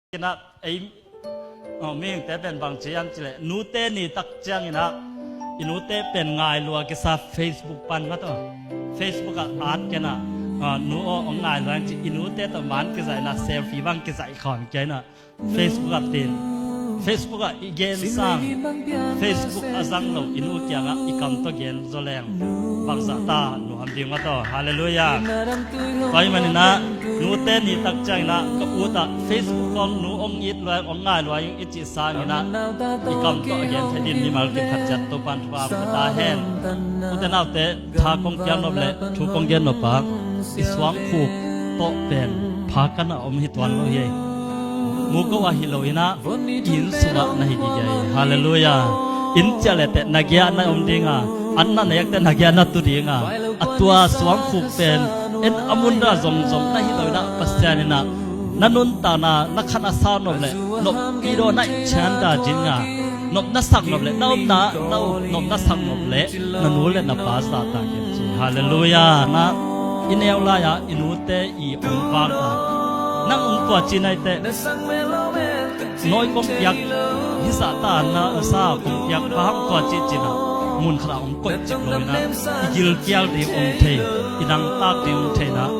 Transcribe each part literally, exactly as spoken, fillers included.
Inah ei, oh, mihingte pen bang ci hiam cih leh, nute ni tak cianginah i nute pen ngai lua kisa Facebook pan mah tawh. Facebook ah at kenah, ah, nu aw hong ngai lua ing ci, i nute tawh man kizaih inah selfie bang kizaih khawm kia inah Facebook ah tin. Facebook ah i gen sang, Facebook a zang lo i nu kiangah i kam tawh gen zaw leng bangzah ta nuam ding mah tawh. Halleluiah. Tua ahih maninah nute ni tak cianginah ka ut ah Facebook kong nu hong it lua, hong ngai lua ing i cih sanginah i kam tawh a gen thei ding mimal kim khat ciat Topan thupha pia ta hen. Ute naute, tha kong piak nop le thu kong gen nop ah i suangkhuk tawh pen pha kan a om hi tuan lo hi. Muko ah hi lo inah inn sungah na hi gige hi. Halleluiah. Inn ciah leh teh na giah na om dinga, an na nek teh na giah na tu dinga, a tua suangkhuk pen en a mun a zongzong na hi lo inah Pasian inah na nuntakna na khan a sa nop leh nop i daw na i cian da dinga, nop na sak nop leh na omna, na nop na sak nop leh na nu le na pa zahtak in ci. Halleluiah. Na i neu lai-ah i nute i hong vak a, nang hong tua ci nai teh nawi kong piak hi zah ta, na sa kong piak pa hong tua ci cinah mun khatah hong koih cik lo inah i gilkial ding hong thei, i nangtak ding hong thei inah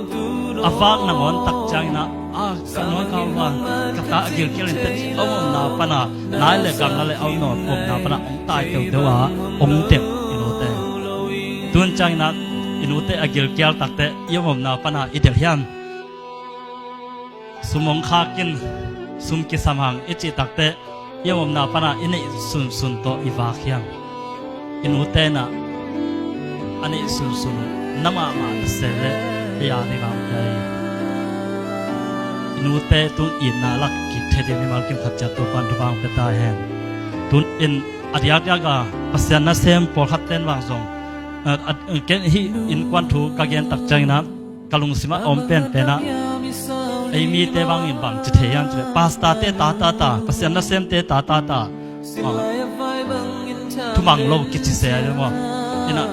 a vak nangawn tak cianginah a ka nawi ka hong vak, ka ta a gilkial in teh ci a omna pana nai le gamla le a om nawn omna pana hong tai teuteu a hong tep i nute. Tun cianginah i nute a gilkial takteh i omna pana i delh hiam? Sum hong khak in, sum kisam hang i cih takteh i omna pana i neih sunsun tawh i vak hiam? I nute inah a neih sunsun na mahmah na se leh ei a dingah om dai. I nute tung itna lak kik thei ding mimal kim khat ciat Topan thupha hong pia ta hen. Tun in a diakdiak a Pasian nasem pawlkhat ten vang zong, a, a, ken hih innkuan thu ka gen tak cianginah ka lungsimah a om penpenah ei mite bangin bang ci thei hiam cih leh pastorte ta ta ta, Pasian nasemte ta ta ta, ah, thumang lo kici se a hi maw? Inah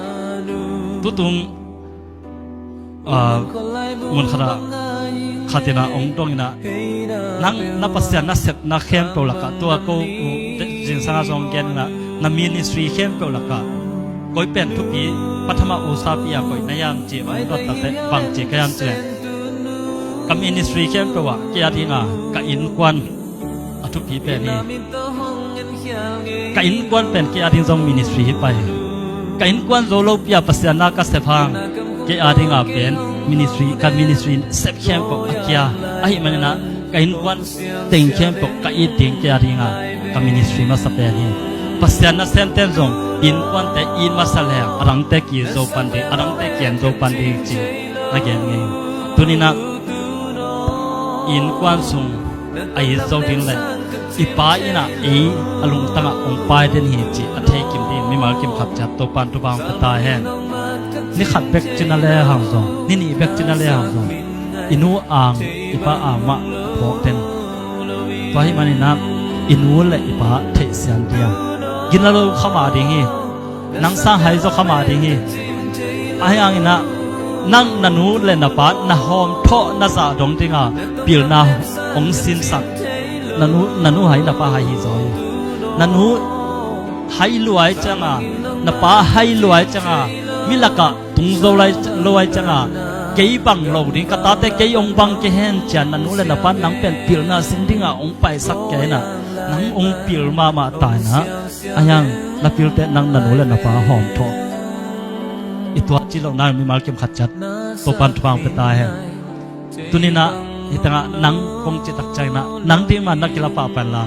tutung, ah, mun khatah khat inah hong dong inah nang na Pasian nasepna khempeuh lakah tua ko, uh, zingsangah zong gen inah na ministry khempeuh lakah koi pen thupi pathama usapi a koih na hiam ci hong dot takteh bang ci ka hiam cih leh ka ministry khempeuh ah kei a dinga ka innkuan a thupi pen hi. Ka innkuan pen kei a ding zong ministry hi pah hi. Ka innkuan zo lopi a Pasian na ka sep hang kei a dinga pen ministry, ka ministry sep khempeuh a kia ahih maninah ka innkuan teng khempeuh ka it ding kei a dinga ka ministry masa pen hi. Pasian nasemten zong innkuante it masa leng adangte ki-it zo pan ding, adangte ki-en zo pan ding ci na gen ngei. Tuninah innkuan sung a it zo ding leh i pa inah ei a lungtangah hong pai den hi cih a thei kim ding mimal kim khat ciat Topan thupha hong pia ta hen. Ni khat bek cina le hang zong, ni nih bek cina le hang zong i nu ang i pa ang mah phawk den. Tua ahih maninah i nu le i pa theihsiam ding a, gina lo kha mah ding hi. Nang sang hai zaw kha mah ding hi. Ahi hanginah nang na nu le na pa na hawmthawh na zah dong dinga pilna hong sinsak. Na nu, na nu hai na pa hai hi zaw hi. Na nu hai luai cianga, na pa hai luai cianga mi lakah tung zo lai lo ai cianga kei bang lo ding, ka tate kei hong bang kei hen cian na nu le na pa nang pen pilna sin dinga hong paisak kei inah nang hong pil mahmah ta inah a hiang na pilte nang na nu le na pa hawmthawh. I tua ci lo nang mimal kim khat ciat Topan thupha hong pia ta hen. Tuninah hitengah nang kong citak cianginah nang ding mah na kila pahpah inla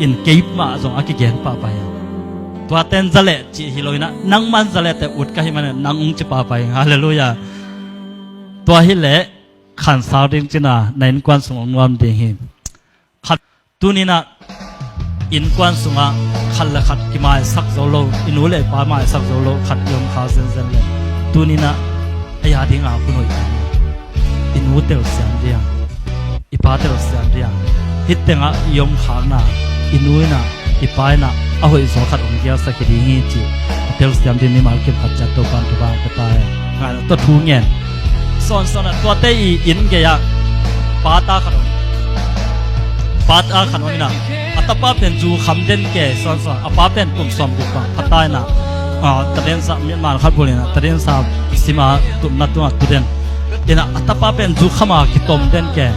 in kei mah zong a kigen pahpah hi. Tuaten zaleh cih hi lo inah nang man zalehte ut ka hih manin nang hong ci pahpah hi. Halleluiah. Tua hileh khansau ding cina na innkuan sung hong nuam ding hi. Khat, tuninah innkuan sungah khat le khat kimaisak zo lo, i nu le i pa maisak zo lo khat i om kha zenzen leh tuninah ei a dinga hun hoih khat hi. I nu telsiam ding a, i pa telsiam ding a, hih tengah i om khakna i nu inah i pa inah a hoih zaw khat hong gialsak hi ding hi cih a telsiam ding mimal kim khat ciat Topan thupha hong pia ta hen. Ngai lo, tua thu ngen. Sawnsawnah tuate i inn gei-ah pa ta khat om. Pat a khat om ina, a tapa pen zu kham den ke, suan suan, a pa pen kum sawm guk bang pha ta ina, a, tadensa, Myanmar khat bul ina, tadensa sima tutna tungah tu den. Ina, a tapa pen zu kham a kitom den ke.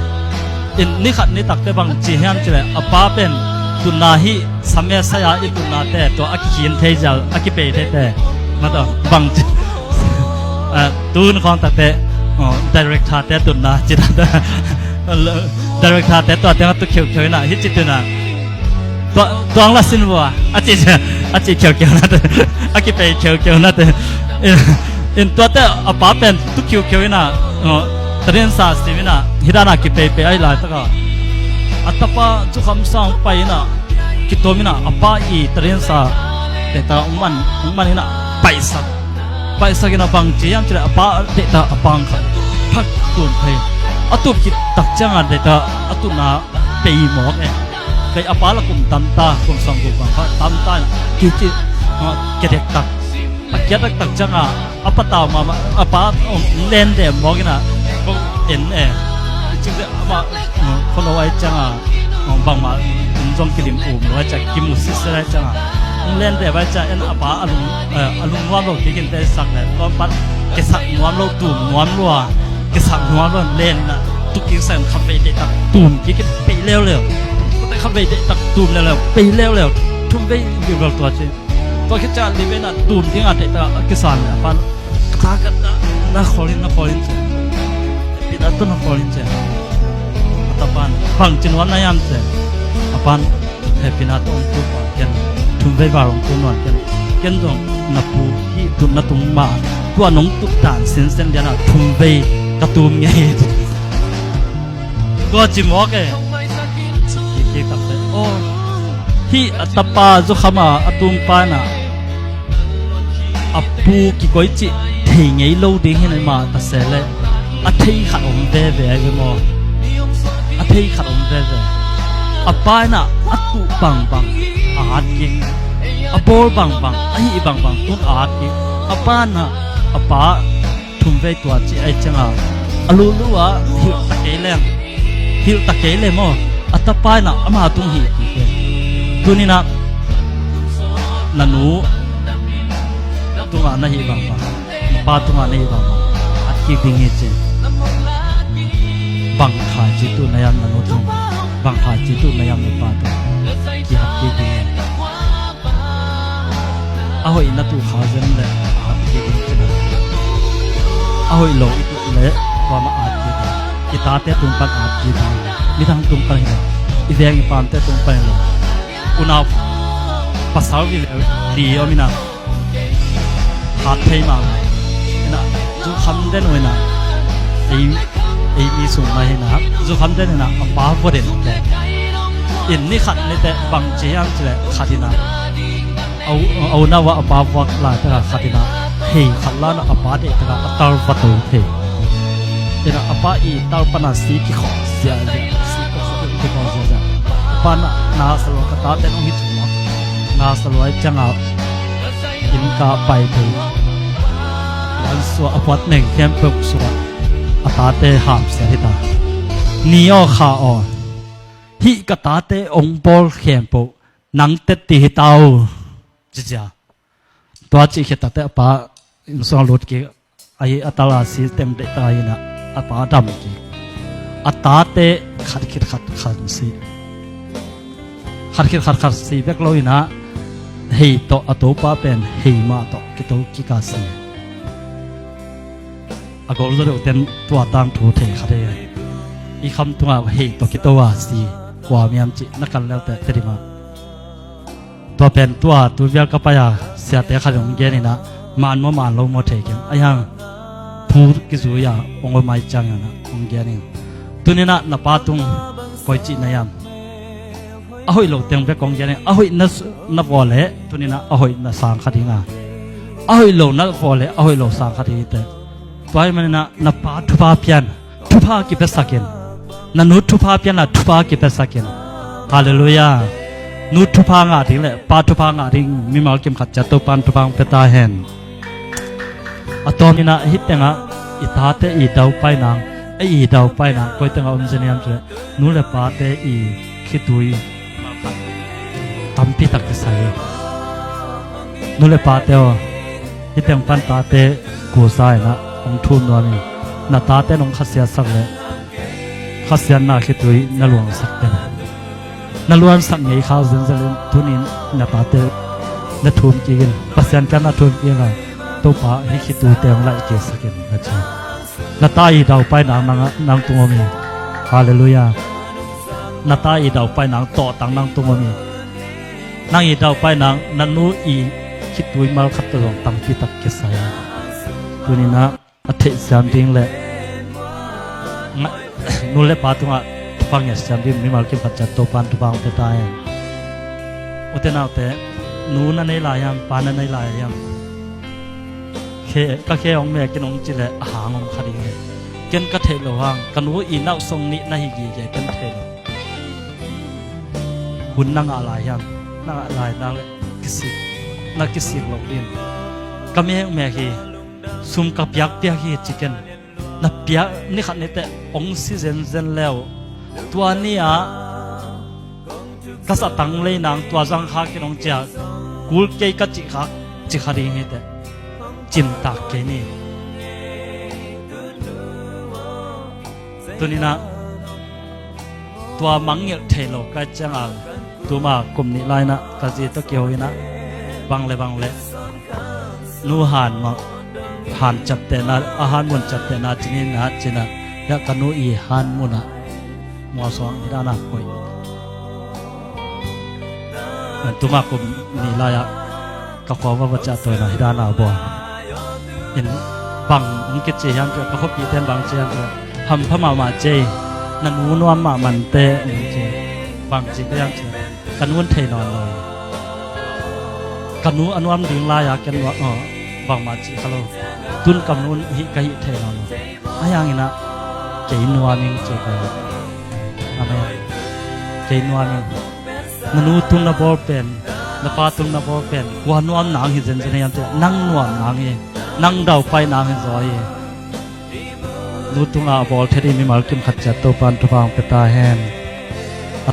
In ni khat ni takte bang ci hiam cih leh, a pa pen tutna hi, sa me sa ya i tutnate, tua a kikhin thei zel, a kipei theite. Mata, bang ci. A, tun khawng takte, oh, director te tutna, ci ta ta. Director te tua te tu khiu khiu ina, hi ci tuna. Tua, tuang la sin vua, a ci, a ci khiu khiu na te, a kipei khiu khiu na te. In, in tua te, a pa pen tu khiu khiu ina, oh, tadensa sim ina, hi dana kipei pei ai lai taka. A tapa zu kham sang pai ina, kitom ina, a pa i tadensa, te ta ung man, ung man ina, paisak. Paisak ina bang ci hiam cih leh a pa deihta a pang khat phak tum phei. A tup khit tak cianga deihta a tutna pei mawk e. Kei a pa la kum tamta, kum sawm guk bang pha tamta kici, a, kia dektak. A kia dektak cianga a patau mahmah, a pa, um, len de mawk ina, kong en e. Cik de ama, um, kono ai cianga, um, bangmah, um, zong kilim um lo ai ciang, kimu sisel ai cianga. Um, len de ai ciang, en a pa a lung, eh, a lung nuam lo kikin te sak le, tua pan kisak nuam lo, tum nuam lo a, kisak nuam lo len ina, tu kisak khat vei deihtak tum kikin pei leuleu. Khat vei deihtak tum leuleu, pei leuleu. Thum vei vival tua ci. Tua khit ciang li vei ina tum dinga deihtak a kisan le a pan. Ka ta ka ta, na kholin, na kholin ci. Pi na tu na kholin ci. A ta pan, bang ci nuam na hiam ci. A pan, he pi na tu ong tu nuam ken. Thum vei val ong tu nuam ken. Ken zong na pu hi tu na tung ma. Tua nong tu dan sinsen diana thum vei ka tum ngei. Tua ci mawk e. Kik kik tak te. Oh. Hih a tapa zu kham a a tum pa ina. A pu kikoih cih thei ngei lo ding hi na mah ta se leh. A thei khat om veve ai ve maw. A thei khat om veve. A pa ina a tuh bangbang a at kik. A bawl bangbang, a hih bangbang tun a at kik. A pa ina a pa thum vei tua ci ai cianga a lulu a hilh ta kei leng. Hilh ta kei le maw. A tapa ina ama tung hih kik e. Tuni ina na nu tunga na hih bangbang, na pa tunga na hih bangbang at kik ding hi ci. Bang kha ci tu na hiam na nu tung. Bang kha ci tu na hiam na pa tung. Kihat kik ding hi. A hoih na tuh kha zen le at kik ding cina. A hoih lo i tuh le tua mah at kik ding. I tate tung pan at kik ding. Midang tung pan hi lo. I veng i pamte tung pan hi lo. Unau pasal vi le li om ina. Hat thei mahmah. Ina zu kham den uh ina. Ei, ei mi sung mah hi ina. Zu kham den ina a pa vua den uh te. In ni khat ni te bang ci hiam ci le khat ina. Au, au na wa a pa vuak lai taka khat ina hei khat la na a pa deih taka a tal va to thei. Ina a pa i tal pana si kikhawh zia zia, si kikhawh, kikhawh zia zia. A pa na, na sa lua ka tate nong hi cu lua. Na sa lua i cianga inn ka pai thei. An sua a puat neng khempeuh sua a tate hamsia hita. Ni aw kha aw. Hih ka tate ong bawl khempeuh nang tetti hi ta uh. Cicia. Tua cih khit takte a pa inn suang lut kik. Ahi a tala si teng deih ta hi ina a pa dam kik. A tate khat khit khat khan si. Khat khit khat khat si bek lo ina hei tawh a topa pen hei mah tawh kito kik a si. A gol zaw deuh ten tua tangthu thei khat hi. I kham tunga hei tawh kito a si. Kua miam cih na kan leute te dima. Tua pen tua tu vial ka pai a siate khat in hong gen ina man maw man lo maw thei keng. Ahi hang thu kizui a hong om ai ciang ina hong gen in. Tuni ina na pa tung koi cih na hiam. A hoih lo teng bek kong gen in. A hoih na s-, na vua le tuni ina a hoih na sang kha ding a. A hoih lo na vua le a hoih lo sang kha ding hi te. Tua hi man ina na pa thupha pian. Thupha kipiasak in. Na nu thupha pian a thupha kipiasak in. Halleluiah. Nu thupha ngah ding le pa thupha ngah ding mimal kim khat ciat Topan thupha hong pia ta hen. A tawm ina hih tengah i tate i daupai nang, ei i daupai nang koi tengah om zen hiam cih leh nu le pate i khitui tampi tak kisai hi. Nu le pate aw, hih teng pan tate kusa in ah hong thum nuam in, na tate nong khasiatsak leh khasiatna khitui na luangsak den. Na luansak ngei khak zenzen in, tuni-in na tate na thum kik in, Pasian kiang na thum kik in la, Topa, hih khitui teng laih kiksak in, na ci. Na ta i daupai nang, nang, nang tung om hi. Halleluiah. Na ta i daupai nang, tawhtang nang tung om hi. Nang i daupai nang, na nu i khitui mal khat tawh zong tampi tak kisai hi. Tuni-in ah a theihsiam ding le nga-, nu le pa tungah thupha ngetna siam ding mimal kim khat ciat Topa'n thupha hong pia ta hen. Ute naute, nu na nei lai hiam, pa na nei lai hiam? Khe, ka khe hong mek in hong ci leh a hang om kha ding hi. Ken ka theih loh hang, ka nu i nauhsong nih na hi gige ken thei lo. Hun na ngah lai hiam? Na ngah lai nak leh kisik, na kisik loh ding. Ka mekmek hi, sum ka piakpiak hi ci ken. Na piak ni khat ni teh hong si zenzen le uh, tua ni-ah ka satang lei nang tua zang khak in hong ci a, kul kei ka cih khak, ci kha ding hi teh. Cimtak kei ni. Tuni-in ah tua mangngilh thei lo ka hih ciangin, tuma kum nih lai-in ah ka zi tawh kiho in ah, bang le bang le nu han mah, han ciaptehna, a han mun ciaptehna ci-in ah, ci-in ah, hiah ka nu i han mun ah mualsuang hi dan a koih. Tuma kum nih lai-ah ka khua va va ciah tawi-in ah hi dan a bawl in, bang hong kici hiam cih leh, ka khuapihte in bang ci hiam cih leh, hampha mahmah ci ei, na nu nuam mahmah inteh hong ci. Bang ci ka hiam cih leh, ka nu'n thei nawn lo hi. Ka nu a nuam ding lai-a ken nuam, aw, bangmah ci kha lo. Tun ka nu'n hih ka hih thei nawn lo. Ahi hangin ah kei nuam ing ci ka hi. Amen. Kei nuam ing. Na nu tung na bawl pen, na pa tung na bawl pen, kua nuam nang hi zenzen hiam cih leh, nang nuam nang hi, nang daupai nang hi zaw hi. Nu tungah a bawl thei ding mimal kim khat ciat Topa'n thupha hong pia ta hen. A